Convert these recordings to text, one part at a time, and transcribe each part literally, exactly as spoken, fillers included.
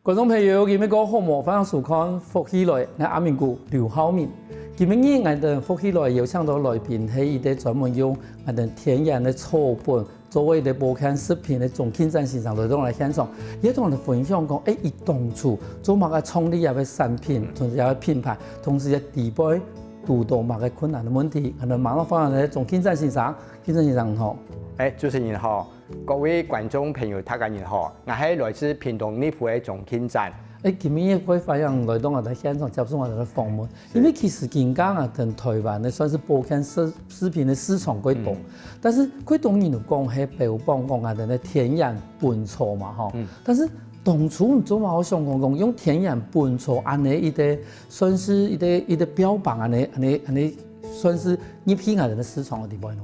觀眾朋友，今晡日過好無？歡迎收看《福氣來》，𠊎阿明哥劉浩明。今晡日𠊎等《福氣來》邀請到來賓係一個專門用𠊎等天然个草本做為一個保健食品个鍾慶展先生來到𠊎等現場，也同𠊎等分享講，誒，佢當初做麼个創立這個產品，同時這個品牌，同時也底背堵到麼个困難个問題。𠊎等馬上歡迎鍾慶展先生，慶展先生好。誒，主持人好，各位觀眾朋友，大家人好，𠊎係來自屏東內埔个鍾慶展。誒，今晡日會歡迎來到𠊎等現場接受𠊎等个訪問。 因為其實今下啊，等台灣个算是保健食食品个市場蓋大，但是蓋多人有講係標榜講啊，等个天然本草嘛吼。但是當初你做麼个想講講用天然本草恁呢一個算是一個一個標榜恁呢恁呢恁呢算是入去𠊎等个市場个地方呢？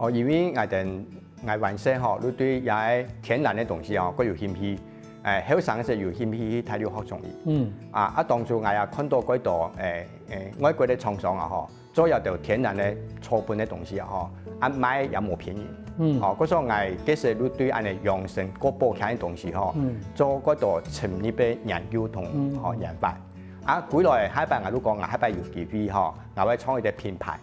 哦，因為𠊎等 𠊎還細吼，就對這天然个東西吼，蓋有興趣。誒，後生時有興趣去大陸學中醫。嗯。啊，啊，當初𠊎也看到蓋多誒誒外國个廠商啊吼，做這兜天然个草本个東西啊吼，啊賣也無便宜。嗯。吼，故所𠊎該時就對恁呢養生過保健个東西吼，嗯。做蓋多深入个研究同吼研發。啊，歸來下擺𠊎就講，𠊎下擺有機會吼，𠊎會創一個品牌，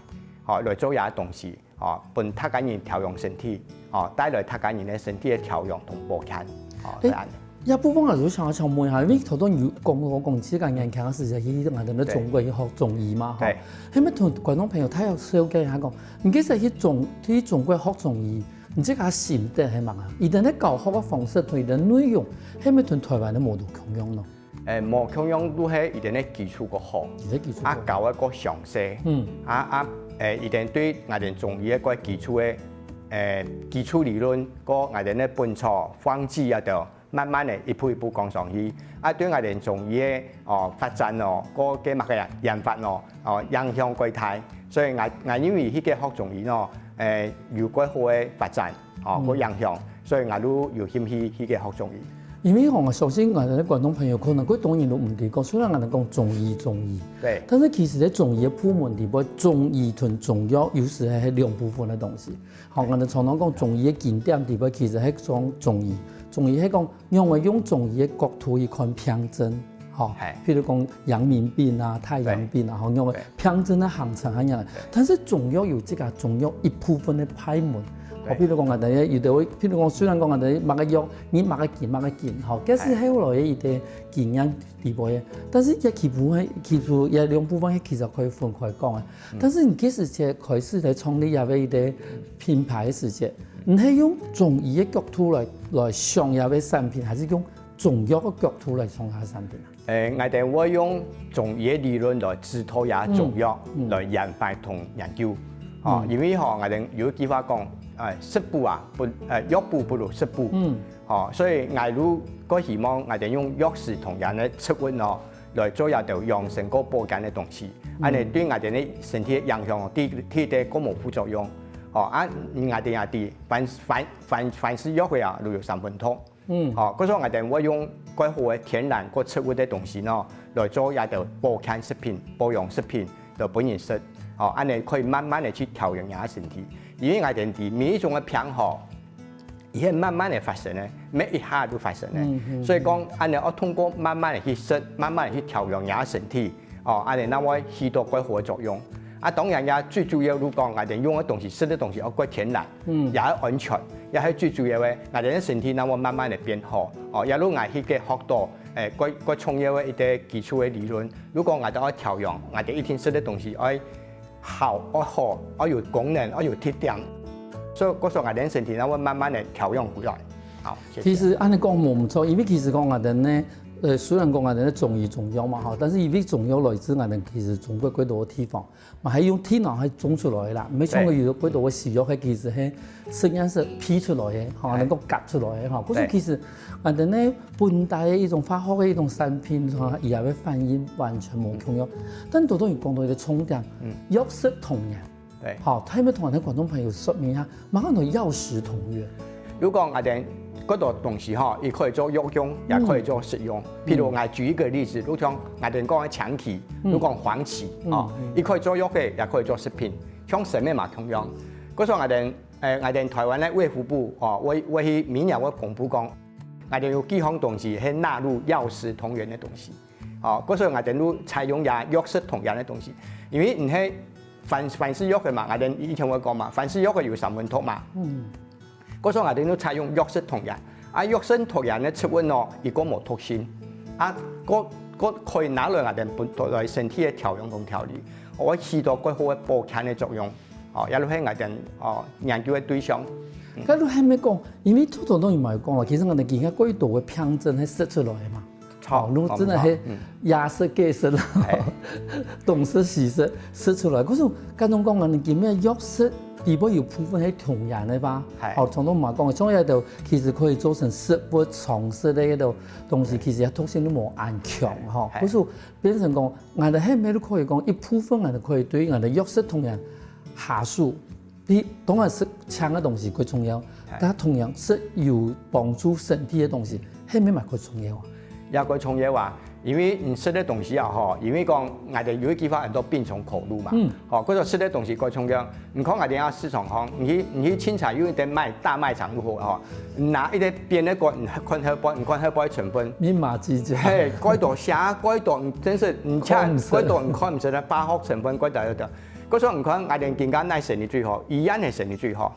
吼來做這東西。 哦，分大家人調養身體，哦，帶來大家人个身體个調養同保健，哦，係恁。這部分啊，就想要請問一下，因為頭先有講過講，自家年輕个時節去𠊎等个中國去學中醫嘛，吼。係毋係同觀眾朋友大約紹介一下講，你其實去中去中國學中醫，你自家心得係麼个？佢等个教學个方式同佢等內容，係毋係同台灣个無大共樣呢？ 誒，無共樣就係佢等个基礎較好，佢等基礎啊教个較詳細，嗯，啊啊，誒，佢等對𠊎等中醫个該基礎个，誒，基礎理論，過𠊎等个本草、方子啊，就慢慢个一步一步講上去，啊對𠊎等中醫个哦發展哦，過个麼个研發哦，哦影響蓋大，所以𠊎𠊎認為去个學中醫哦，誒，有蓋好个發展。 哦，過影響，所以𠊎就有興趣去个學中醫。因為吼，𠊎相信𠊎等个觀眾朋友可能蓋多人都毋知講，雖然𠊎等講中醫中醫，對，但是其實在中醫个部門裡背，中醫同中藥有時係兩部分个東西。好，𠊎等常常講中醫个經典裡背，其實係講中醫，中醫係講用个用中醫个角度去看病症。 吼，譬如講陽明病啊、太陽病啊，吼，用个病症个行程恁樣。但是中藥有自家中藥一部分个派門，吼，譬如講啊，等於有的會，譬如講，雖然講啊，等於麼个藥，你麼个經麼个經，吼，該係後來个一個經驗底背个。但是這基本个，其實這兩部分其實可以分開講个。但是你其實在開始來創立這個一個品牌个時節，你係用中醫个角度來來想這個產品，還是用中藥个角度來想這個產品啊？ 誒，𠊎兜會用中醫个理論來指導這中藥來研發同研究。哦，因為吼，𠊎兜有一句話講，誒，食補啊，不，誒，藥補不如食補。嗯，哦，所以𠊎就較希望𠊎兜用藥食同源个植物哦，來做這兜養生个保健个東西。恁呢對𠊎兜个身體个影響哦，第第一個較無副作用。哦，啊，𠊎兜也知，凡凡凡凡是藥个啊，就有三分毒。 嗯，好，故所𠊎兜會用蓋好个天然个植物个東西呢，來做這兜保健食品、保養食品，來分人食。好，恁呢可以慢慢个去調養人个身體。因為𠊎兜知每一種个病吼，佢係慢慢个發生个，毋係一下就發生个。所以講，恁呢愛通過慢慢个去食，慢慢个去調養人个身體，哦，恁呢正會起到蓋好个作用。啊，當然也最主要就講，𠊎兜用个東西、食个東西愛蓋天然。 嗯，也係安全，也係最主要个。𠊎兜个身體正會慢慢个變好，哦，也就𠊎去个學到，誒，蓋蓋重要个一個基礎个理論。如果𠊎兜愛調養，𠊎兜一定食个東西愛好，愛好，愛有功能，愛有特點。所以，故所𠊎兜身體正會慢慢个調養回來。好，謝謝。其實恁呢講無毋著，因為其實講𠊎兜呢，呃，雖然講𠊎兜呢中醫中藥嘛吼，但是因為中藥來自𠊎兜其實中國幾多地方。 嘛係用地泥係種出來个啦，毋係像个有个幾多个西藥，係其實係實驗室批出來个，吼，能夠夾出來个，吼。故所其實，反正呢，本底个一種化學个一種產品，吼，佢个反應完全無共樣。但頭先有講到一個重點，藥食同源。對，好，係毋係同𠊎等觀眾朋友說明一下，麼个安到藥食同源？ 如果𠊎兜幾多東西吼，佢可以做藥用，也可以做食用。譬如𠊎舉一個例子，就像𠊎兜講个薔萁，就講黃芪，哦，佢可以做藥个，也可以做食品，像生个嘛共樣。故所𠊎兜，誒，𠊎兜台灣个衛福部，哦，會會去每年會公布講， ，𠊎兜有幾項東西係納入藥食同源个東西。哦，故所𠊎兜就採用這藥食同源个東西，因為毋係凡，凡是藥个嘛，𠊎兜以前會講嘛，凡是藥个有三分毒嘛。嗯。故所𠊎兜就採用藥食同源。啊，藥食同源个植物呢，佢个無毒性，啊，个，个可以拿來𠊎兜分，來身體个調養同調理，會起到較好个保健个作用。哦，這就係𠊎兜，哦，研究个對象。嗯。該就還無講，因為頭頭都有講了，其實𠊎兜今下過多个病症係食出來个嘛。 哦，就真个係，嗯，夜食、雞食啦，東食、西食，食出來。可是，敢講講啊，你今日藥食，裡背有部分係同源个吧？哦，常常嘛講，像該兜其實可以做成食物常食个該兜東西，其實也毒性都無恁強吼。可是變成講，𠊎兜係毋係都可以講，一部分𠊎兜可以對𠊎兜藥食同源下手， 你當然食淨个東西較重要，但同樣食有幫助身體个東西，係毋係嘛較重要啊？也較重要啊，因為你食个東西啊吼，因為講𠊎兜有一句話安到病從口入嘛，吼，故所食个東西較重要。你看𠊎兜啊市場吼，你去，你去凊彩有一間賣，大賣場又好吼，你拿一個扁个管，你看後背，你看後背成分，密碼機制。嘿，蓋多寫，蓋多，真是你看，蓋多你看毋出來，化學成分蓋多有的。 故所你看，𠊎兜今下哪生理最好，醫院个生理最好。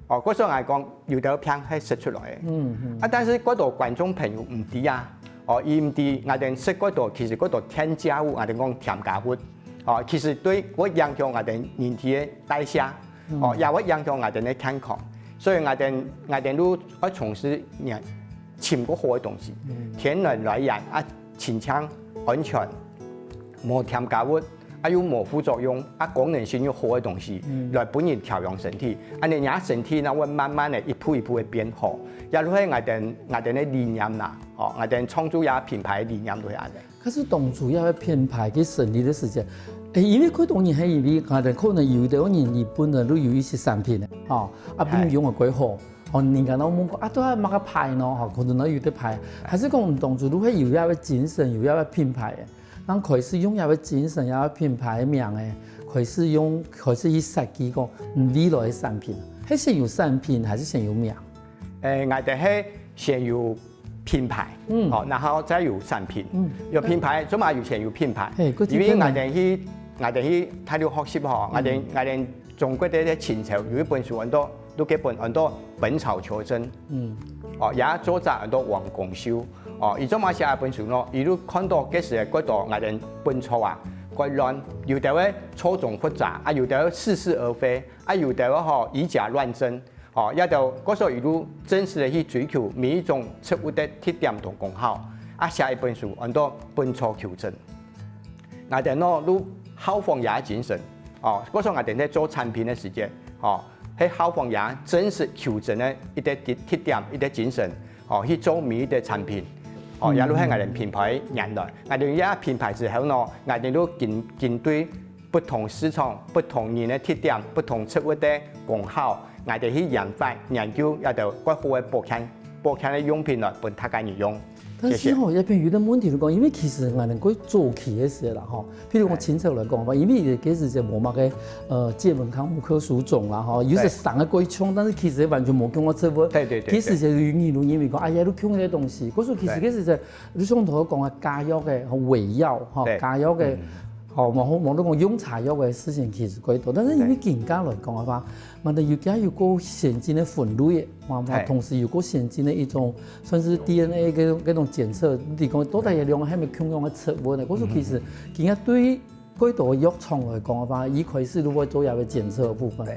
哦，故所𠊎講，有兜病係食出來个。嗯，嗯。啊，但是蓋多觀眾朋友毋知啊，哦，佢毋知𠊎兜食蓋多，其實蓋多添加物，𠊎兜講添加物。哦，其實對會影響𠊎兜人體个代謝，哦，也會影響𠊎兜个健康。所以𠊎兜，𠊎兜就愛從事尋較好个東西，天然來源啊，清淨、安全、無添加物， 啊又無副作用，啊功能性又好个東西，來分人調養身體，恁樣若身體呢會慢慢个一步一步个變好。也就係𠊎兜，𠊎兜个理念啦，哦，𠊎兜創作這品牌个理念就係恁樣。可是當初這個品牌个成立个時間，誒，因為蓋多人係因為𠊎兜可能有兜人佢本來就有一些產品个，吼，啊，比如用个較好，哦，人家都問講，啊，對啊，麼个牌呢？吼，可能都有兜牌，還是講當初就係有這個精神，有這個品牌个。 人開始用這個精神，這個品牌个名誒，開始用，開始去設計講，嗯，未來个產品，係先有產品還係先有名？誒，𠊎兜係先有品牌，嗯，哦，然後再有產品。嗯，有品牌，做麼个有先有品牌？嘿，因為𠊎兜去，𠊎兜去大陸學習吼，𠊎兜，𠊎兜中國个清朝有一本書安到，就該本安到《本草求真》。 嗯。哦，也作者安到王光秀。哦，佢做麼个寫這本書呢？佢就看到該時个蓋多𠊎兜本草啊，蓋亂，有兜个錯綜複雜，啊，有兜似是而非，啊，有兜个吼以假亂真。哦，這兜故所佢就真實个去追求每一種植物个特點同功效，啊，寫一本書安到《本草求真》。 𠊎兜呢就效仿這精神，哦，故所𠊎兜在做產品个時節，哦，係效仿這真實求真个一個特，特點，一個精神，哦，去做每一個產品，哦，也就係𠊎兜品牌原來。𠊎兜這品牌之後呢，𠊎兜就針，針對不同市場、不同人个特點、不同植物个功效，𠊎兜去研發、研究這兜較好个保健，保健个用品來分大家人用。 但是吼，這片有一個問題就講，因為其實𠊎兜過早期个時啦吼，譬如講清朝來講吧，因為該時節無麼个，呃，界門綱目科屬種啦吼，有時生个過像，但是其實完全無共个植物。對，對，對，其實就有人就認為講，哎呀，都共个東西。可是其實該時節，你像頭講个假藥个、偽藥吼，對，假藥个，吼，無，無你講用假藥个事情其實過多。但是因為今下來講个話，𠊎兜有，也有過先進个分類个，嘛，嘛，同時有過先進个一種，算是DNA个該種檢測，你講到底係兩个係毋係共樣个植物呢？故所其實今下對過多个藥廠來講个話，佢開始就會做這个檢測个部分。對。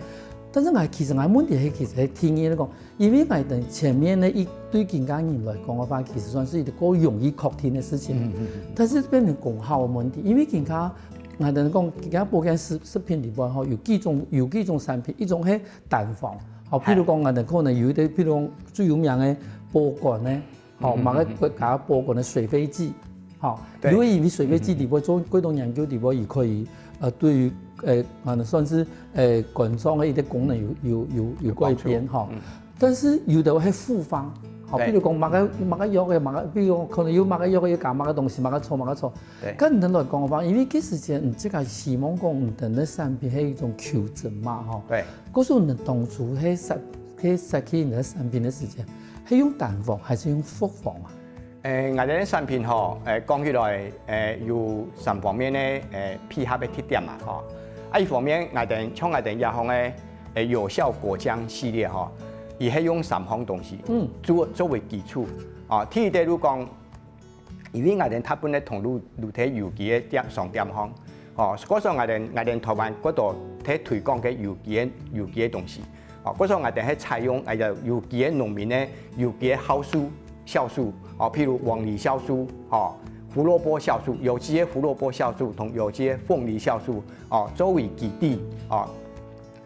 但是𠊎，其實𠊎問題係，其實係定義來講，因為𠊎兜前面个一對今下人來講个話，其實算是一個較容易確定个事情。嗯，嗯，嗯。但是變成功效个問題，因為今下𠊎兜講，今下保健食，食品裡背吼，有幾種，有幾種產品，一種係 單方。吼，譬如講，𠊎兜可能有一個，譬如講最有名个保肝个，吼，麼个國家保肝个水飛蓟，吼，對。因為因為水飛蓟裡背做過多研究裡背，佢可以，呃，對於，呃，可能算是，呃，肝臟个一個功能有，有，有，有改變，吼。但是有个係複方，吼，對。譬如講麼个，麼个藥个，麼个，譬如講可能有麼个藥个，有加麼个東西，麼个草，麼个草。對。簡單來講个話，因為該時節，嗯，這個希望講，嗯，等个產品係一種求真嘛，吼。對。 故所你當初係設，係設計你个產品个時間，係用單黃還係用複黃啊？誒，𠊎兜个產品吼，誒，講起來，誒，有三方面个，誒，配合个特點嘛，吼。啊，一方面，𠊎兜像𠊎兜這項个，誒，有效果醬系列吼，佢係用三項東西，嗯，做作為基礎，啊，第一個就講，因為𠊎兜大部分个通路都在有機个店商店項，哦，故所𠊎兜𠊎兜台灣較多在推廣个有機个有機个東西。 哦，故所𠊎兜係採用，哎呀，有機个農民个有機个酵素、酵素，哦，譬如黃梨酵素，哦，胡蘿蔔酵素，有機个胡蘿蔔酵素同有機个鳳梨酵素，哦，作為基底，哦，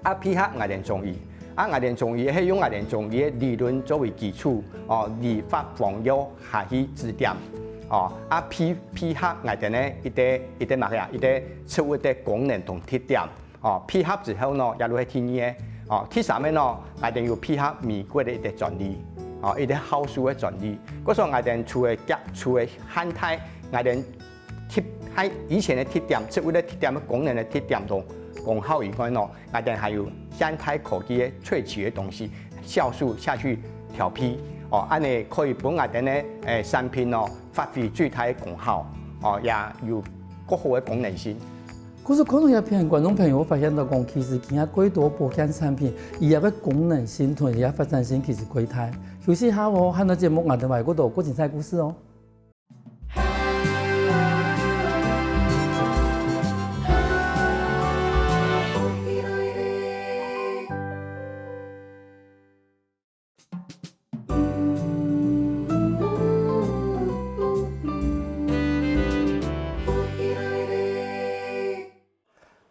啊，配合𠊎兜中醫，啊，𠊎兜中醫係用𠊎兜中醫个理論作為基礎，哦，理法方藥下去指點，哦，啊，配配合𠊎兜呢一個一個麼个啊，一個植物个功能同特點。 哦，配合之後呢，也就係第二個。哦，第三個呢，𠊎兜有配合美國个一個專利，哦，一個酵素个專利。故所𠊎兜除了夾除了現代𠊎兜特還以前个特點，植物个特點、功能个特點同功效以外呢，𠊎兜還有現代科技个萃取个東西，酵素下去調配，哦，恁呢可以分𠊎兜个誒產品呢發揮最大个功效，哦，也有較好个功能性。 故所看到這片，觀眾朋友會發現到講，其實今下過多保健產品，佢个功能性同佢个發展性其實過大。休息下哦，下段節目𠊎兜還有過多過精彩故事哦。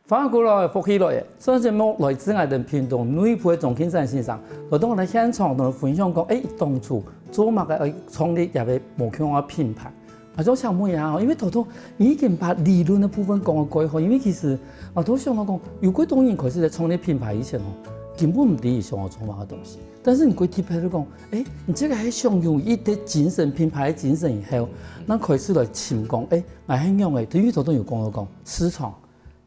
歡迎過來，福氣來了！上節目來自𠊎兜屏東內埔个鍾慶山先生，來到𠊎兜現場同𠊎兜分享講，誒，當初做麼个愛創立這個無共樣个品牌？𠊎想請問一下哦，因為頭頭你已經把理論个部分講到蓋好，因為其實𠊎都想到講，有幾多人開始在創立品牌以前哦，根本毋知佢想要做麼个東西。但是你過特別就講，誒，你這個還想用一個精神，品牌个精神以後，那開始來尋講，誒，𠊎係仰仔，因為頭頭有講到講市場、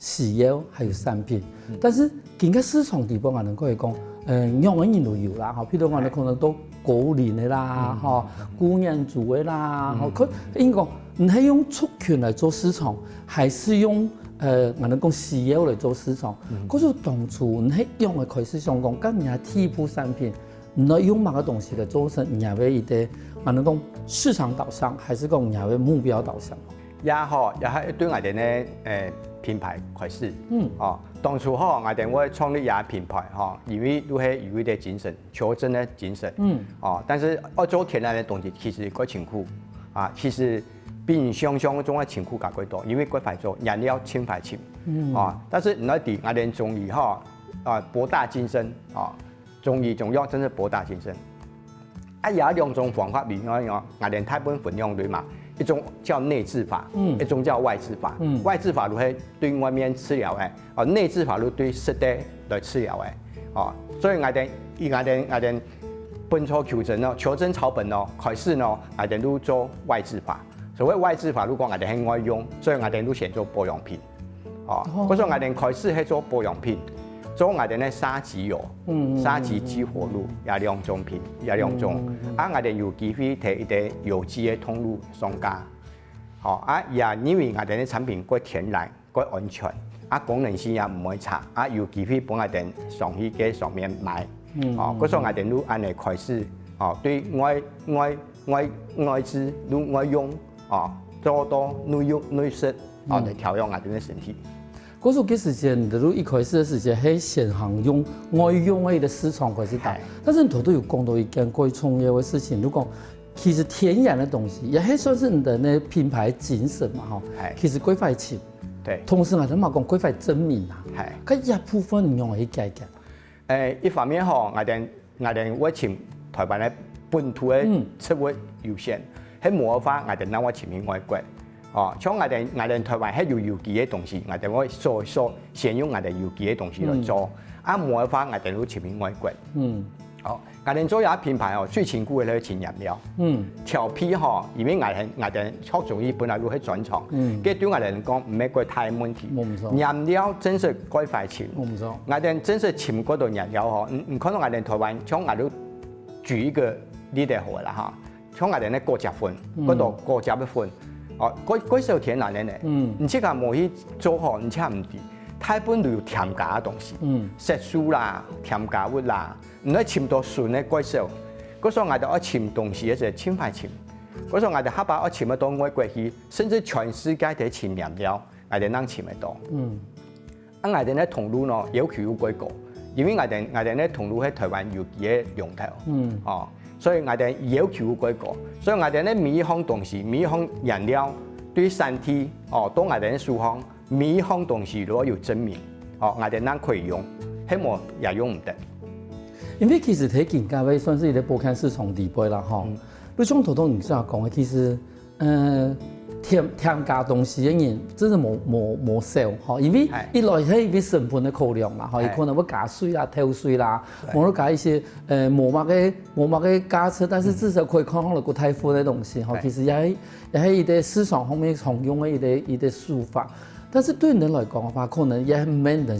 需要還有產品。但是今个市場底背，𠊎兜可以講，呃，仰个人都有啦，吼，譬如講，𠊎兜可能到高齡个啦，吼，高年組个啦，吼，可應該講，你係用族群來做市場，還係用，呃，𠊎兜講需要來做市場？可是當初你係仰仔開始想講，該你个第一步產品，你愛用麼个東西來做成你个一個，𠊎兜講市場導向，還係講你个目標導向？ 也好，也係對𠊎兜个，誒，品牌開始。嗯。哦，當初吼，𠊎兜會創立這品牌吼，因為就係有一個精神，求真个精神。嗯。哦，但是愛做天然个東西，其實較辛苦。啊，其實比你想像中个辛苦較過多，因為較費做，原料盡費尋。嗯。哦，但是你愛知，𠊎兜中醫吼，啊，博大精深，哦， 中醫中藥真係博大精深。啊，有兩種方法另外哦，𠊎兜大部分分兩類嘛，一種叫內治法，嗯。一種叫外治法。嗯。外治法就係對外面治療个，哦，內治法就對身體來治療个，哦，所以𠊎兜，以𠊎兜，𠊎兜本初求真哦，求真草本哦，開始呢，𠊎兜就做外治法。所謂外治法，就講𠊎兜係外用，所以𠊎兜就先做保養品。 哦，哦。故所𠊎兜開始係做保養品，做𠊎兜个沙棘油、嗯，嗯，沙棘激活露，嗯，嗯，嗯。這兩種品，這兩種。嗯，嗯，嗯。啊，𠊎兜有機會在一個有機个通路上架。好，啊，也因為𠊎兜个產品較天然、較安全，啊，功能性也毋會差，啊，有機會分𠊎兜上去該上面賣。嗯，哦，嗯，故所𠊎兜就恁呢開始，哦，對外，外，外，外資，就外用，哦，做到內用、內食，哦，嗯。來調養𠊎兜个身體。 故所該時節，你兜一開始个時節，係先行用外用个一個市場開始打。係。但是你頭頭有講到一件蓋重要个事情，就講其實天然个東西，也係算係你兜个品牌精神嘛，吼。係。其實蓋費尋。對。同時，𠊎兜嘛講蓋費證明啊。係。該這部分你仰仔去解決？ 誒，一方面吼，𠊎兜，𠊎兜會尋臺灣个本土个，嗯，植物優先，係無个話，𠊎兜正會尋去外國。哦，像𠊎兜，𠊎兜臺灣係有有機个東西，𠊎兜會所，所先用𠊎兜有機个東西來做。嗯。啊，無个話，𠊎兜就尋去外國。嗯。哦，𠊎兜做這品牌哦，最辛苦个係尋原料。 嗯。調配吼，因為𠊎兜，𠊎兜學中醫本來就係專長，嗯。該對𠊎兜來講，毋係蓋大个問題。無毋著。原料真實蓋費尋。無毋著。𠊎兜真實尋過多原料吼，你，你看到𠊎兜臺灣，像𠊎兜舉一個例仔好个啦哈，像𠊎兜个果汁粉，嗯。該兜果汁个粉，哦，蓋，蓋少天然个呢。嗯。你自家無去做吼，你就毋知。大部分都有添加个東西，嗯。色素啦、添加物啦，你愛尋到純个蓋少。該所以𠊎兜愛尋東西个時候，盡快尋。該所以𠊎兜下把愛尋到外國去，甚至全世界都尋原料，𠊎兜正尋得到。嗯。 啊，𠊎兜个通路呢，要求又過高，因為𠊎兜，𠊎兜个通路係臺灣有機个龍頭，嗯。哦，所以𠊎兜要求又過高，所以𠊎兜个每一項東西，每一項原料，對產地，哦，到𠊎兜个手項，每一項東西都愛有證明，哦，𠊎兜正可以用，係無也用毋得。因為其實在今个位算是一個保健市場底背啦，吼。嗯。就像頭頭你這樣講个，其實 呃，添，添加東西个人真係無，無，無少，吼，因為係。一來係因為成本个考量啦，吼，係。佢可能會加水啦、透水啦，對。無論加一些，呃，無麼个，無麼个價值，但是至少可以看到个大部分个東西，吼，對。其實也係，也係一個市場方面常用个一個，一個手法。但是對人來講个話，可能也係毋免人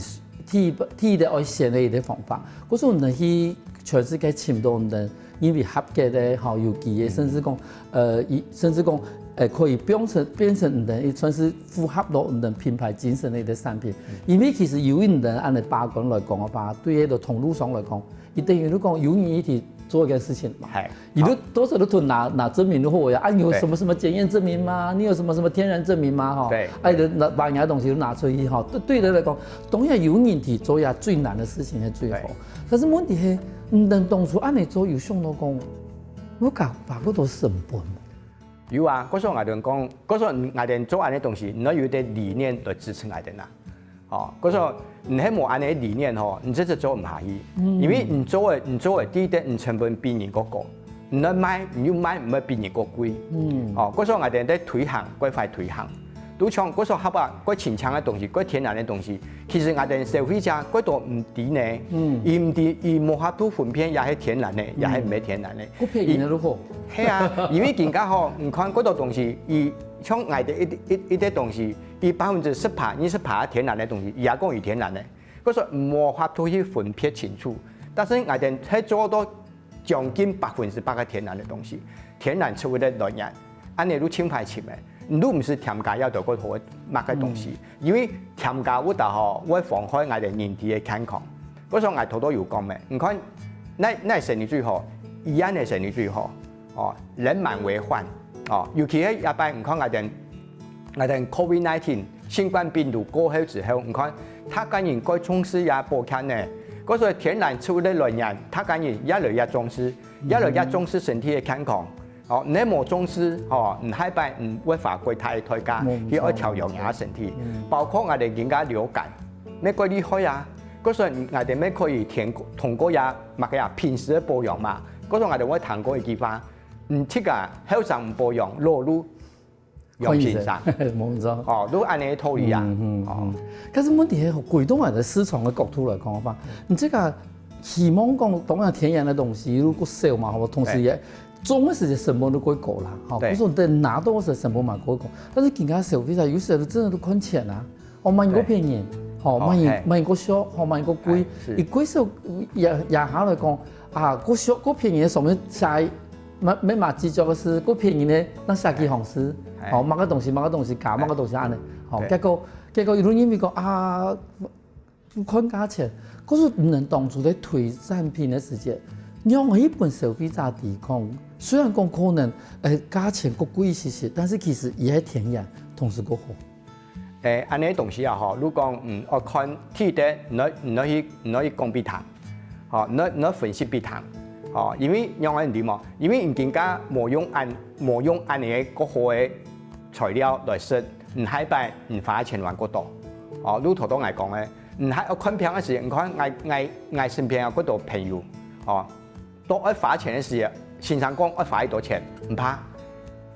第一，第一个愛選个一個方法。故所你去全世界尋到人認為合格个，吼，有機个，嗯。甚至講，呃，一，甚至講，呃，可以變成，變成你等，算是符合到你等品牌精神个一個產品。嗯。因為其實有人恁樣把關來講个話，對該个通路上來講，佢等於你講有人一起做一件事情嘛。係。 你都，好。多少都拿，拿證明就好呀。啊，你有什麼什麼檢驗證明嗎？對。你有什麼什麼天然證明嗎？哈，對。哎，拿，把人家的東西都拿出去哈。對，對人來講，當然有人去做呀，最難的事情是最好。對。但是問題是，你等當初恁樣做，有想到講，我搞，把過多成本嗎？有啊，故所𠊎兜講，故所𠊎兜做恁樣个東西，你愛有一個理念來支持𠊎兜啊。 哦，故所你係無恁樣个理念吼，你真係做毋下去。嗯。因為你做个，你做个，第一點，你成本比人較高，你愛賣，你又賣毋會比人較貴。嗯。哦，故所𠊎兜在推行，蓋快推行。都像故所下把蓋清淨个東西，蓋天然个東西，其實𠊎兜消費者蓋多毋知呢。嗯。佢毋知，佢無法度分辨，這係天然个，這係毋係天然个。嗯。較便宜个就好。係啊，因為今下吼，你看蓋多東西，佢像𠊎兜一，一，一個東西， 佢百分之十八、二十八天然个東西，佢也講佢天然个，故所無法度去分別清楚。但是𠊎兜係做到將近百分之百个天然个東西，天然植物个來源，恁樣就盡快尋个，你就毋使添加藥到過好个麼个東西，嗯。因為添加物个吼，會妨害𠊎兜人體个健康。故所𠊎頭頭有講咩，你看，哪，哪生理最好，醫院个生理最好。 哦，人滿為患。哦，尤其係這擺，你看𠊎兜，𠊎兜COVID nineteen新冠病毒過後之後，你看，大家人蓋重視這保健呢。故所天然植物个來源，大家人越來越重視，越來越重視身體个健康。哦，你無重視，哦，你下擺你會花過大个代價，去愛調養你个身體。嗯。包括𠊎兜人家流感，乜蓋厲害啊。故所𠊎兜乜可以通過，通過這麼个啊，平時个保養嘛。故所𠊎兜會談過一句話， 你自家後生毋保養，老路養先生。看醫生。無錯。哦，都恁樣个道理啊。嗯，嗯，哦。嗯。但是問題係，回到𠊎兜市場个角度來講个話，你這個希望講，當然天然个東西如果少嘛，吼，同時也，對。種个時節成本都過高啦，吼，對。不是你拿到个時候成本嘛過高，但是今下消費者有時候真的都看錢啊。 哦，買過便宜，吼，哦，買，嘿。買過俗，吼，買過貴。嘿，是。佢過俗也，也下來講，啊，過俗，過便宜个上面寫，買，買買幾隻个係過便宜个，那寫幾行字，嘿。吼，麼个東西，麼个東西加，嘿。麼个東西恁樣，吼，對。結果，結果有人認為講，啊，看價錢，可是你等當初在推產品个時節，用一般消費者抵抗，雖然講可能，誒，價錢較貴一些些，但是其實佢係天然，同時較好。 誒，恁樣个東西啊，吼，如果講，嗯，愛看，第一，你愛，你愛去，你愛去講分佢聽，吼，你愛，你愛分析分佢聽，吼，因為仰般你知無？因為你今下無用恁，無用恁樣个較好个材料來食，你下擺你花个錢還較多。哦，如頭頭𠊎講个，你還愛看病个時，你看𠊎，𠊎，𠊎身邊有幾多朋友，哦， 到愛花錢个時節，先生講愛花幾多錢，毋怕，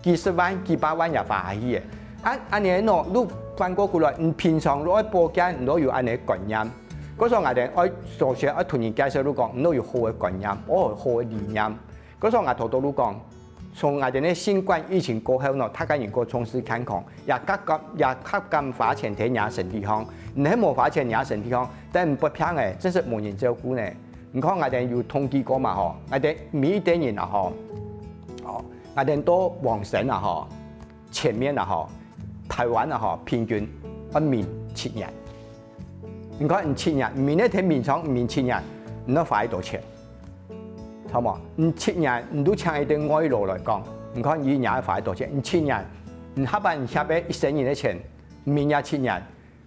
幾十萬、幾百萬也花下去个。啊，恁樣喏，你反過來，你平常你愛保健，你愛有恁樣个觀念。故所𠊎兜愛首先愛同人介紹，你講，你愛有好个觀念，哦，好个理念。故所𠊎頭頭你講，從𠊎兜个新冠疫情過後喏，大家人較重視健康，也較敢，也較敢花錢在人身體項。你係無花錢人身體項，但毋發病个，真係無人照顧呢。 你看𠊎兜有統計過嘛吼，𠊎兜每一代人啊吼，哦，𠊎等到往生啊吼，前面啊吼，臺灣啊吼，平均愛抿七年。你看，你七年，抿一垤抿長，抿七年，你愛花幾多錢？著無？你七年，你都請一個外勞來講，你看，你一年愛花幾多錢？你七年，你下擺你歇个一生人个錢，抿這七年，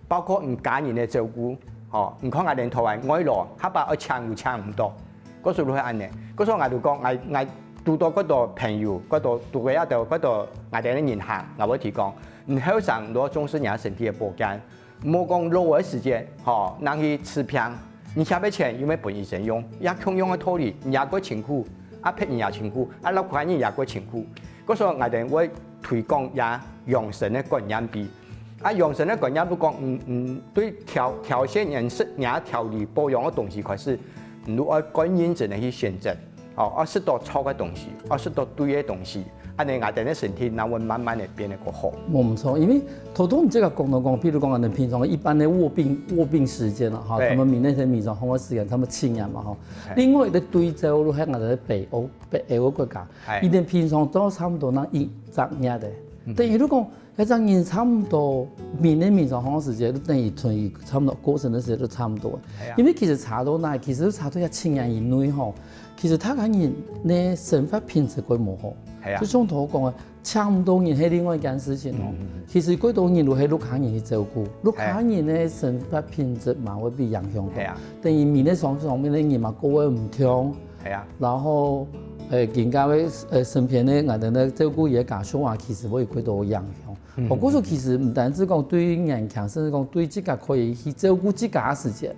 包括你家人个照顧，吼，你看𠊎等臺灣外勞，下擺愛請又請毋到，故所就係恁仔。故所𠊎就講，𠊎𠊎堵到幾多朋友，幾多堵到這兜，幾多𠊎等个人客，𠊎會提講，你後生就愛重視你个身體个保健，毋好講老个時節，吼，正去治病，你歇个錢又毋係分醫生用，也共樣个道理，你也過辛苦，啊別人也辛苦，啊老家人也過辛苦。故所𠊎等會推廣這養生个觀念畀 啊養生个觀念就講，嗯嗯，對調調節飲食、調理保養个東西開始，你就愛較認真个去選擇，哦，愛食到著个東西，愛食到對个東西，恁仔𠊎等个身體正會慢慢个變得較好。無毋著，因為頭頭你這個講到講，譬如講，𠊎等平常一般个臥病臥病時間了哈，對。他們每天平常生活時間，他們七年嘛哈。嘿。另外一個對照就係𠊎等个北歐北歐个國家，嘿。佢等平常都差不多那一隻月个，嗯。等於就講 該隻人差毋多抿个抿上好時節，就等於同佢差毋多過身个時節就差毋多。係啊。因為其實差到哪，其實差到這七年以內吼，其實大家人个生活品質會無好。係啊。就像頭講个，請毋到人係另外一件事情吼。嗯嗯嗯。其實過多人就係屋下人去照顧，屋下人个生活品質嘛會被影響到。係啊。等於抿个上上面个人嘛，過會毋暢。 係啊。然後，呃，更加會，呃，身邊个𠊎等个照顧佢个家屬啊，其實會有幾多影響。嗯。哦，故所其實毋單止講對於年輕，甚至講對自家可以去照顧自家个時節，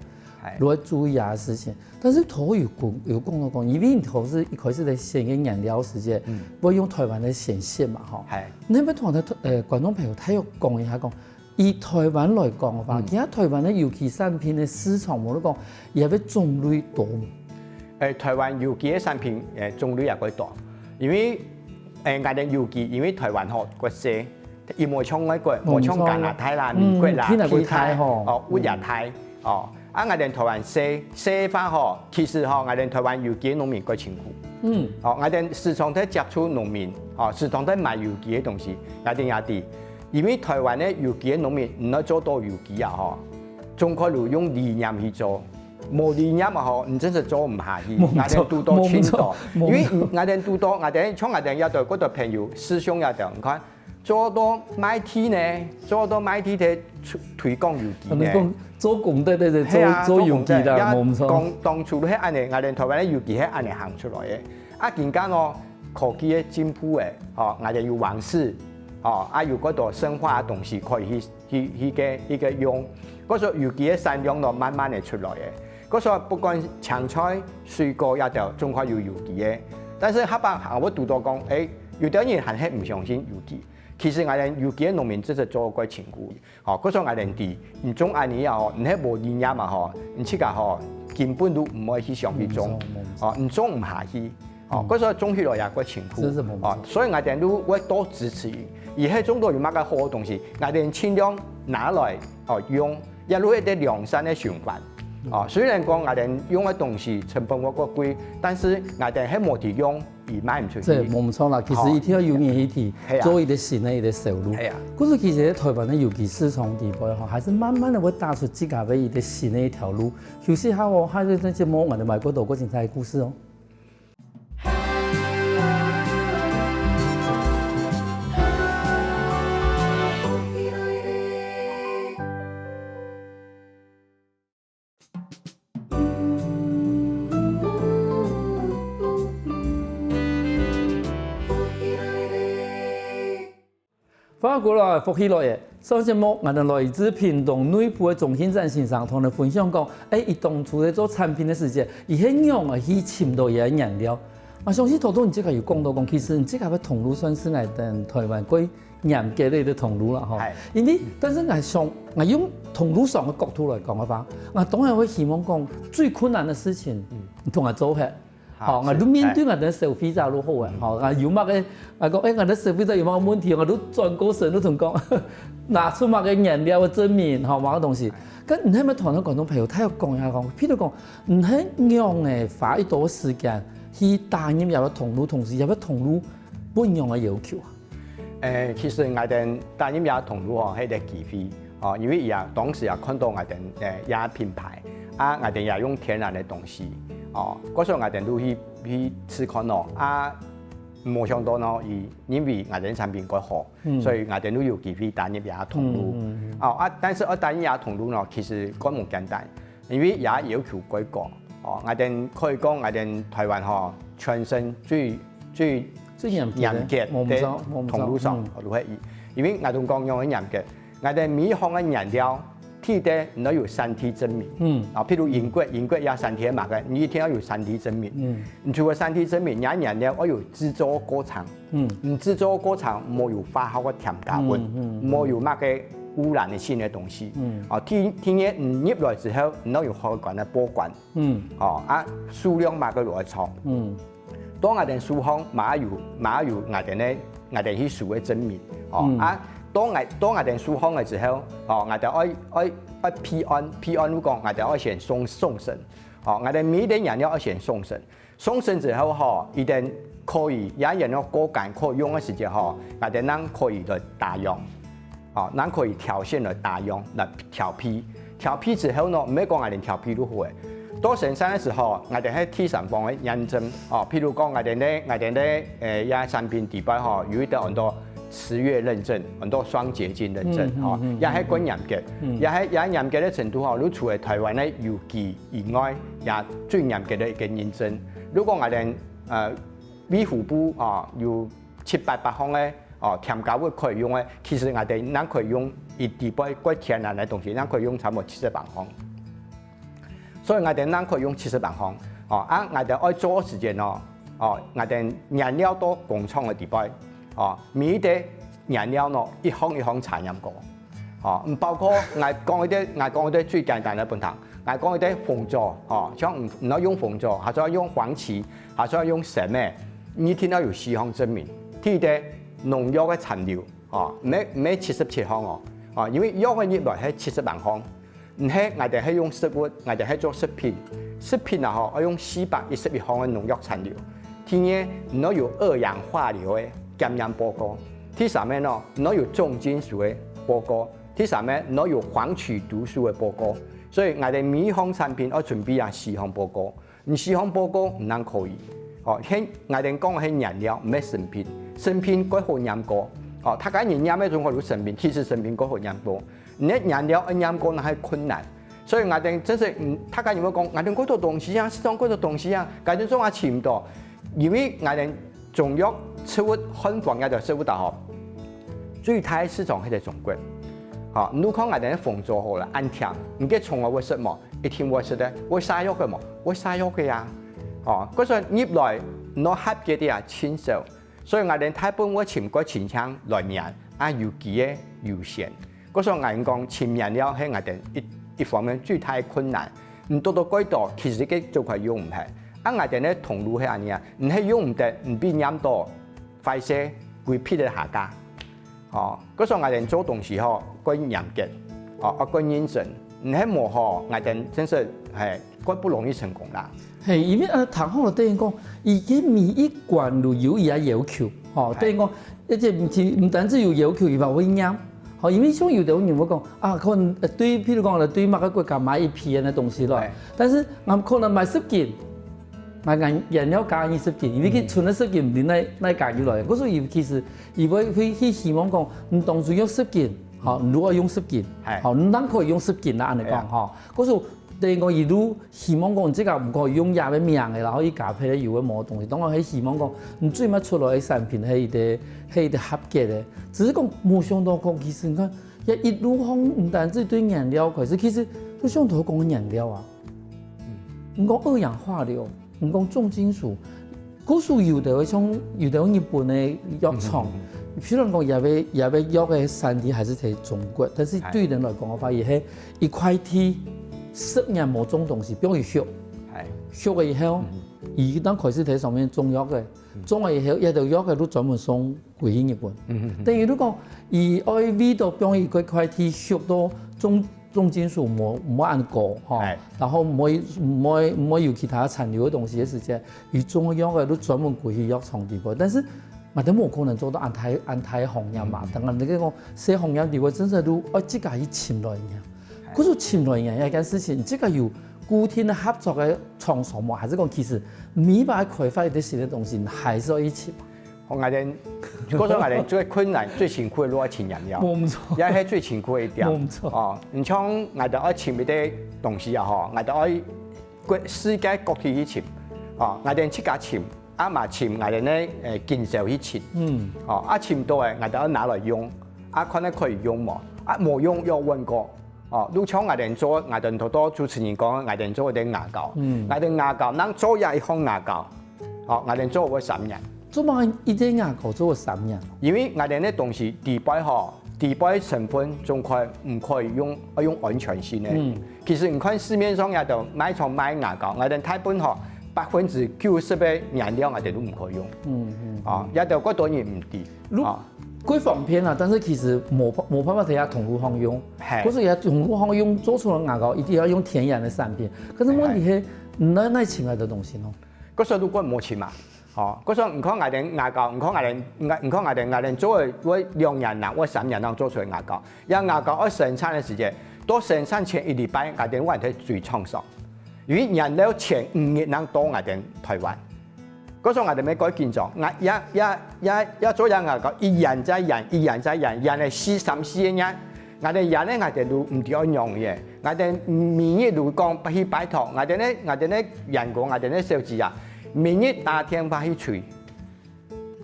係。就會注意啊个事情。但是頭有講有講到講，因為你頭是一開始在選个原料時節，嗯。會用臺灣个鮮莧嘛，吼。係。你愛同个，呃，觀眾朋友大約講一下講， 以臺灣來講个話，嗯。其實臺灣个有機產品个市場，無論講，佢个種類多無？誒，臺灣有機个產品，誒，種類也較多，因為，誒，𠊎等有機，因為臺灣吼，較細，佢無像外國，無像加拿大啦、嗯，美國啦，佢哪會大吼？哦，屋也大，哦， 啊，𠊎等臺灣細，細个話吼，其實吼，𠊎等臺灣有機个農民較辛苦。嗯。哦，𠊎等時常在接觸農民，哦，時常在買有機个東西，𠊎等也知，因為臺灣个有機个農民毋愛做到有機啊吼，總歸就用理念去做，無理念啊吼，你真係做毋下去。無錯，𠊎等堵到盡多，無錯，無錯。因為𠊎等堵到，𠊎等像𠊎等這兜，𠊎兜朋友、師兄這兜，你看， 做到賣地呢，做到賣地个推推廣有機呢。可能講做功德，對對，做，係啊，做有機个，做功德，也無錯。講當初係恁仔，𠊎等臺灣个有機係恁仔行出來个。啊，今下哦，科技个進步个，哦，𠊎等有網址，哦，啊，有幾多生活个東西可以去去去个去个用，故所有機个產量咯，慢慢个出來个。故所不管青菜、水果也都總係有有機个。但是下擺還會堵到講，誒，有兜人還係毋相信有機。 其實𠊎等有機个農民真係做過辛苦，吼，故所𠊎等知，你種恁仔啊吼，你係無理念啊吼，你自家吼根本都毋會去想去種，無錯，無錯。吼，你種毋下去，吼，嗯。故所種起來也過辛苦，真係無錯。吼，所以𠊎等都會多支持佢，佢係種到有麼个好个東西，𠊎等盡量拿來，吼，用，也係一個良善个循環。嗯。吼，雖然講𠊎等用个東西成本會較貴，但是𠊎等係無地用， 佢賣毋出去。這無毋錯啦，其實一定愛有人去提，係啊。做一個新个一個收入。係啊。故所其實臺灣个有機市場底背吼，還係慢慢个會打出自家个一個新个一條路。休息下哦，下一個節目𠊎等還有過多過精彩个故事哦。 歡迎過來，福氣來了！上節目，𠊎等來自屏東內埔个鍾慶展先生同𠊎等分享講，誒，佢當初在做產品个時節，佢係仰仔去尋到佢个原料。𠊎相信頭頭你自家有講到講，其實你自家个通路算係𠊎等臺灣過 嚴格个一個通路啦，吼。係。因為，但是𠊎想，𠊎用通路商个角度來講个話，𠊎當然會希望講最困難个事情，嗯。你同𠊎做伙。好，吼，𠊎就面對𠊎个消費者就好啊，嗯。吼，𠊎有麼个，𠊎講，誒，𠊎个消費者有麼个問題，𠊎就轉過身就同講，拿出麼个原料个證明，吼，麼个東西。該你係毋係同𠊎觀眾朋友，大家講一下講，譬如講，你係仰仔花一多時間去打入這個通路，同時這個通路不一樣个要求啊？誒，其實𠊎兜打入這通路吼，係一個機會哦，因為也當時也看到𠊎兜誒這品牌，啊𠊎兜也用天然个東西哦，故所𠊎兜就去去試看咯，啊無想到呢，佢認為𠊎兜產品蓋好，所以𠊎兜就有機會打入這通路。哦啊，但是愛打入這通路呢，其實蓋無簡單。 因為也要求蓋高。哦，𠊎兜可以講，𠊎兜台灣吼，全省最最最嚴格个，嚴格个通路商，就係佢。因為𠊎兜講仰般嚴格，𠊎兜每一項个原料，第一你愛有產地證明。嗯。啊，譬如英國，英國也產地麼个，你一定愛有產地證明。嗯。你除了產地證明，你个原料愛有製作過程。 嗯，製作過程無有化學个添加物，無有麼个污染性个東西。嗯，哦，第第二，你入來之後，你愛有海關个把關。嗯，哦，啊，數量麼个來做。嗯，當𠊎兜手項，嘛有嘛有𠊎兜个𠊎兜去收个證明。哦，啊，當𠊎當𠊎兜手項个時候，哦，𠊎兜愛愛愛備案，備案就講𠊎兜愛先送送審。哦，𠊎兜每一個原料愛先送審。 送審之後吼，一定可以，也然後過關可用个時節吼，𠊎兜正可以來打樣，哦，正可以挑選來打樣來調配。調配之後呢，毋係講𠊎兜調配就好个。到生產个時候，𠊎兜係第三方个驗證，哦，譬如講𠊎兜个𠊎兜个誒，這產品底背吼，有一個安到慈悅認證，安到雙潔淨認證，吼，也係蓋嚴格，也係也嚴格个程度吼，就除了台灣个有機 以外，也最嚴格个一個認證。如果𠊎兜呃衛福部啊有七八百項个哦添加物可以用个，其實𠊎兜正可以用佢底背蓋天然个東西，正可以用差毋多七十萬項。所以𠊎兜正可以用七十萬項。哦，啊𠊎兜愛做个時間哦，哦，𠊎兜原料到工廠个底背，哦，每一個原料呢一項一項查驗過。 哦，毋包括𠊎講一個𠊎講一個最簡單个分享，𠊎講一個紅棗，哦，像毋毋愛用紅棗，還係愛用黃芪，還係愛用什麼，你一定愛有四項證明。第一個，農藥个殘留，哦，毋係毋係七十七項哦，哦，因為藥个入來係七十萬項，毋係𠊎兜係用食物，𠊎兜係做食品，食品啊吼，愛用四百一十一項个農藥殘留。第二，毋愛有二氧化硫个檢驗報告。第三個呢，毋愛有重金屬个報告。 第三個，愛有黃曲毒素个報告。所以𠊎兜每一項產品愛準備啊四項報告，你四項報告毋正可以。哦，係𠊎兜講个係原料，毋係成品。成品蓋好驗過。哦，大家人驗个總係有成品，其實成品蓋好驗過。你个原料愛驗過，那還困難。所以𠊎兜真係，嗯，大家人會講，𠊎兜蓋多東西啊，市場蓋多東西啊，𠊎兜總也尋毋到。因為𠊎兜 中藥植物漢方藥个植物大學，最大个市場係在中國。吼，你看𠊎兜紅棗好了，恁甜，你个蟲仔會食無？一定會食个，會下藥个無？會下藥个啊。哦，故所入來，你合格个啊，盡少。所以𠊎兜大部分會尋過親像來源，啊有機个優先。 故所𠊎講尋原料係𠊎兜一一方面最大个困難，你多多改多，其實个就快用毋忒。啊𠊎兜个通路係恁樣啊，你係用毋得，你被驗到壞勢，歸批个下架。哦，故所𠊎兜做東西吼，蓋嚴格，哦，啊蓋認真，你係無吼，𠊎兜真實係蓋不容易成功啦。 係，因為呃，聽好了，等於講，佢个每一關都有佢个要求，吼，等於講，而且毋止毋單止有要求，佢還會驗，吼，因為像有兜人會講，啊，可能呃對，譬如講對麼个國家買一批恁樣東西來，但是𠊎可能買十斤，買原原料加二十斤，因為佢賰个十斤毋知哪哪加入來，故所佢其實佢會會去希望講，你當初用十斤，吼，你愛用十斤，吼，你正可以用十斤啦，恁樣講，吼，故所 等於講佢就希望講這個毋過用佢个名个，然後佢加配个有个無東西，當然係希望講你最尾出來个產品係一個係一個合格个。只是講無想到講，其實你看，這一路項毋單止對原料開始，其實就像頭講个原料啊，毋講二氧化硫，毋講重金屬，故所有个像有个日本个藥廠，雖然講這個這個藥个產地還係在中國，但是對人來講个話，佢係 一塊地十年無種東西，放佢畜，畜了以後，佢正開始在上面種藥个，種了以後，這兜藥个就專門送歸去日本。等於就講，佢愛為著放佢一塊地畜到重重金屬無無恁高吼，然後毋會毋會毋會有其他殘留个東西个時節，佢種藥个就專門歸去藥廠底背。但是，𠊎兜無可能做到恁大恁大个行業嘛。當然，你講細行業裡背，真實都愛自家去尋來个。可是尋來个這件事情，自家有固定个合作个廠商無？還係講其實每擺開發一個新个東西，還係愛去尋？𠊎兜，𠊎兜最困難、最辛苦个路愛尋原料，無錯，也係最辛苦个一點。無錯。哦，你像𠊎兜愛尋一個東西啊吼，𠊎兜愛 各世界各地去尋，哦，𠊎兜自家尋，啊嘛尋𠊎兜呢，誒，經銷去尋，嗯，哦，啊尋到誒，𠊎兜愛拿來用，啊看下可以用無，啊無用又問過，哦，就像𠊎兜做，𠊎兜頭頭主持人講，𠊎兜做个牙膏，嗯，𠊎兜牙膏，人做也一項牙膏，哦，𠊎兜做會三年。做麼个一隻牙膏做三年？因為𠊎兜个東西底背吼，底背成分總可毋可以用，愛用安全性个。嗯。 其實你看市面上也都賣場賣牙膏，𠊎兜大部分吼，百分之九十个原料𠊎兜都毋可以用。嗯嗯。啊，也都蓋多人毋知。如，啊，蓋方便啊，但是其實無無辦法在這通路項用。係。可是這通路項用做出來牙膏，一定愛用天然个產品。可是問題係，你哪哪尋來个東西呢？可是如果無尋嘛， 哦，故所你看𠊎兜牙膏，你看𠊎兜，你看𠊎兜，𠊎兜做个，會兩年啦，會三年啦做出來牙膏。這牙膏愛生產个時節，到生產前一禮拜，𠊎兜還在追廠商，因為原料前五日正到𠊎兜臺灣。故所𠊎兜乜蓋緊張，𠊎也也也也做這牙膏，一延再延，一延再延，延了四三四個月。 𠊎兜這呢，𠊎兜都毋知愛仰仔，𠊎兜每日都講去拜託，𠊎兜呢，𠊎兜呢員工，𠊎兜呢小姐啊，每日打電話去催。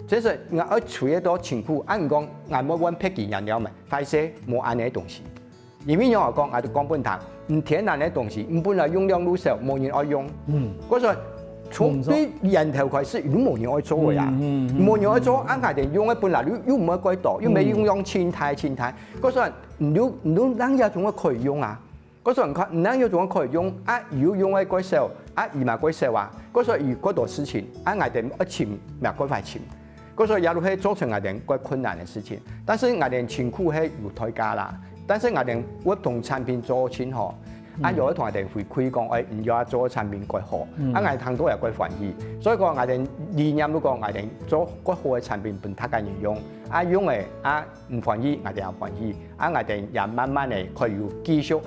真實𠊎愛催个到辛苦，恁樣講，𠊎愛問別間原料無，壞勢，無恁樣个東西。因為仰仔講，𠊎都講分佢聽，你天然个東西，你本來用量愈少，無人愛用。嗯。故所從對源頭開始，都無人愛做个呀。嗯嗯嗯。無人愛做，啊𠊎兜用个本來又又毋會蓋多，又無用量盡大盡大。故所 你就你就讓佢總會可以用啊。故所你看，你讓佢總會可以用，啊又用个蓋少，啊佢嘛蓋少啊。故所佢蓋多事情，啊𠊎兜愛尋，嘛蓋快尋。故所這就係造成𠊎兜蓋困難个事情。但是𠊎兜辛苦係有代價啦，但是𠊎兜活動產品做盡好，啊又會同𠊎兜回饋講，哎，你這做个產品蓋好，啊𠊎聽到也蓋歡喜。所以講𠊎兜理念就講，𠊎兜做蓋好个產品分大家人用，啊用个啊 毋歡喜，𠊎兜也歡喜，啊𠊎兜也慢慢个可以有繼續，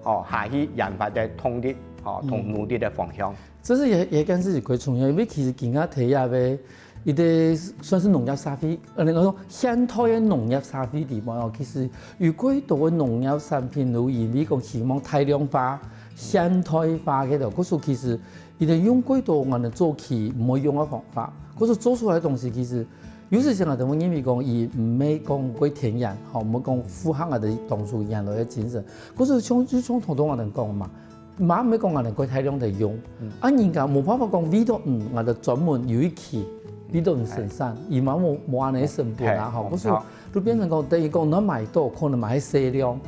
哦，下去研發个動力，哦，同努力个方向。這係也也算係一個重要，因為其實今下在這个一个算係農業社會，呃，應該講現代个農業社會裡背哦，其實有蓋多个農業產品都因為講希望大量化、現代化个咯，故所其實佢兜用蓋多𠊎兜早期毋會用个方法，故所做出來个東西其實 有時節𠊎兜會認為講，佢毋係講過天然，吼，毋係講符合𠊎兜當初原來个精神。可是像就像頭先𠊎兜講嘛，嘛毋係講𠊎兜過大量个用，啊人家無辦法講為著你，𠊎兜專門有一期為著你生產，佢嘛無無恁樣个成本啊，吼，可是就變成講，等於講你買到可能嘛係少量，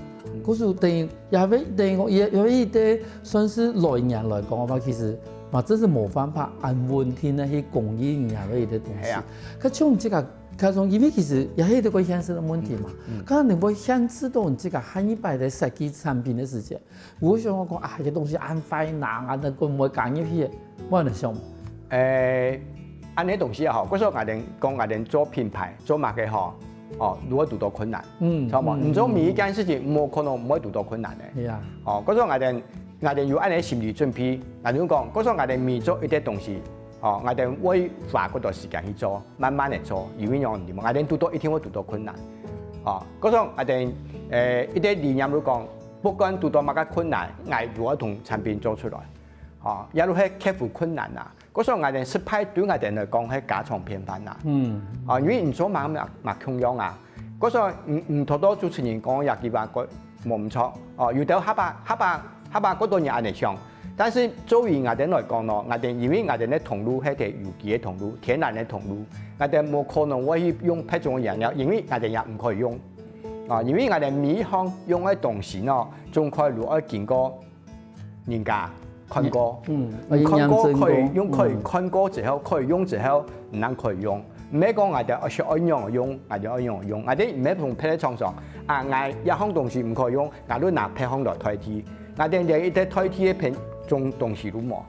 可是等於也會等於講也也會一个算係來源來講个話，其實嘛真係無辦法恁穩定个去供應人家个一个東西。係啊。可像你這个 看上，因為其實也係一個現實个問題嘛。嗯，嗯。可能你會限制到你自家下一擺个設計產品个時間。我想講啊，這東西恁壞拿啊，那個毋會加入去，我恁想。誒，恁樣東西啊，吼，故所𠊎兜講𠊎兜做品牌，做麼个吼，哦，都會堵到困難，嗯，知道嗎？嗯，你做每一件事情，無可能毋會堵到困難个。係啊。哦，故所𠊎兜，𠊎兜有恁樣心理準備，𠊎兜講，故所𠊎兜每做一个東西，哦，𠊎兜會花較多時間去做。 慢慢个做，因為仰般，𠊎兜堵到一定會堵到困難。哦，故所𠊎兜，誒，一个理念就講，不管堵到麼个困難，𠊎都愛同產品做出來。哦，也就係克服困難啊。故所𠊎兜失敗對𠊎兜來講係家常便飯啊。嗯。哦，因為你做麼个嘛共樣啊。故所毋毋，頭頭主持人講个這句話，無毋著。哦，有兜客家客家 客家較多人恁樣想。但是作為𠊎兜來講呢，𠊎兜因為𠊎兜个通路係在有機个通路、天然个通路，𠊎兜無可能會去用別種个原料，因為𠊎兜也毋可以用。啊，因為𠊎兜每一項用个東西呢，總歸都愛經過人家看過，嗯，你看過可以用，可以看過之後，可以用之後，你正可以用。 毋係講𠊎兜愛想愛仰般用，𠊎兜愛仰般用，𠊎兜毋係同別个廠商，啊，𠊎這項東西毋可以用，𠊎就拿別項來代替。𠊎兜連一個代替个別種東西都無，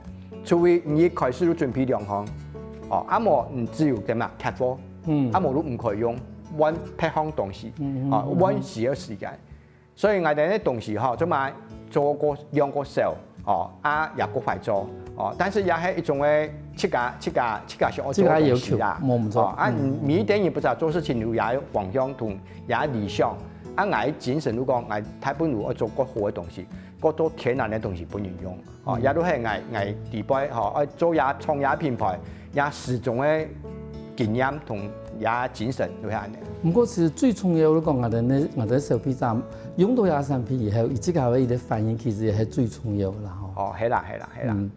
除非你一開始就準備兩項，哦，啊無你只有點啊，缺貨，嗯，啊無就毋可以用，換別項東西，嗯嗯哦，嗯換需要時間。所以𠊎兜个東西吼，做嘛做過兩個手，哦，啊也過壞做，哦，但是也係一種个自家自家自家想要做个東西啦。自家要求，無毋著哦，啊嗯每一點人不知道做事情有也有方向同也理想，啊𠊎精神就講，𠊎大部分有愛做較好个東西，較多天然个東西分人用。 哦，也都係𠊎𠊎底背吼，愛做這創業品牌，也始終个經驗同這精神都係恁樣。毋過其實最重要，你講𠊎兜呢，𠊎兜消費者用到這產品以後，佢自家个一個反應，其實也係最重要个啦吼。哦，係啦係啦係啦。嗯，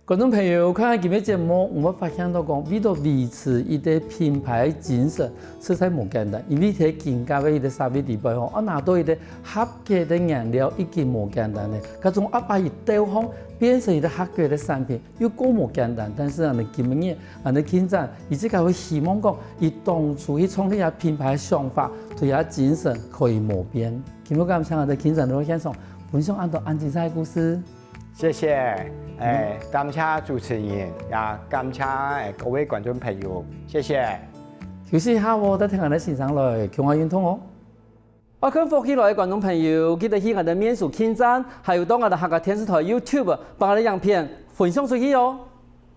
觀眾朋友，看下今日節目，有無發現到講，為了維持一個品牌个精神，實在無簡單，因為在今下个一個社會底背吼，愛拿到一個合格个原料已經無簡單了，該種愛把佢兜好變成一個合格个產品， 又過無簡單，但是𠊎兜今晡日，𠊎兜King Chan，佢自家會希望講，佢當初去創立這品牌个想法，對這精神可以無變。今晡日感謝𠊎兜King Chan來現場分享恁多恁精彩个故事。謝謝，誒，感謝主持人，也感謝誒各位觀眾朋友，謝謝。休息一下哦，再聽𠊎兜先生來，共下運動哦。 愛看福氣來个觀眾朋友，記得去𠊎兜面書King Chan，還有到𠊎兜客家電視台YouTube，幫𠊎兜影片分享出去哦。